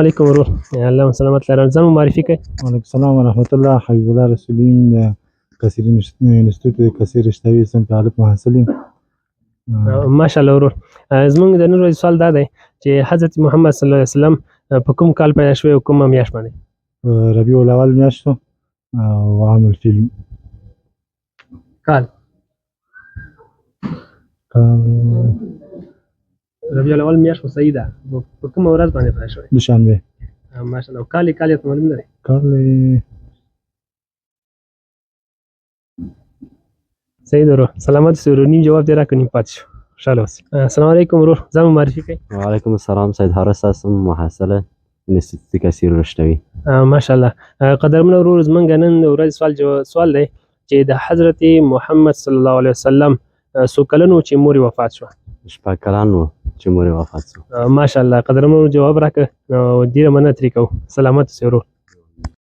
علیکم ورور، الله مو سلامت لره، ځان مو معرفي کړئ. وعلیکم السلام ورحمت الله. حبیب الله رسولي، د کثیر انستیتوت د کثیر رشتوي صنف الف محصل یم. ماشاءالله ورور، زمونږ د نن ورځې سوال دا دی چې حضرت محمد صلی الله علیه وسلم په کوم کال پیدا شوی او کومه میاشت باندې؟ ربیع الاول میاشت او عام الفیل. کال؟ کال؟ ربیع الاول میاشت خو صحیح ده، په کومه ورځ باندې پیدا شوی؟ دوشنبه. ماشاءالله. کال یې، کال یې معلوم نه دی؟ کال؟ صحیح ده ورور، سلامت اوسې ورور، نیم جواب دې راکړ، نیم پاتې شو. خوشحاله اوسې. السلام علیکم ورور، ځان مو معرفي کړئ. وعلیکم السلام، سید حارث هستم، محصل انستیتوت کثیر رشتوي. ماشاءالله. قدرمن ورور، زمونږ نن ورځ سوال جواب سوال دی چې د حضرت محمد صلی الله علیه وسلم څو کلن و چې مور یې وفات شوه؟ 6 کلن و چې مور یې وفات شو. ماشاءالله، قدرمن ورور جواب راکړ، نو ډېره مننه ترې کوو. سلامت اوسې ورور.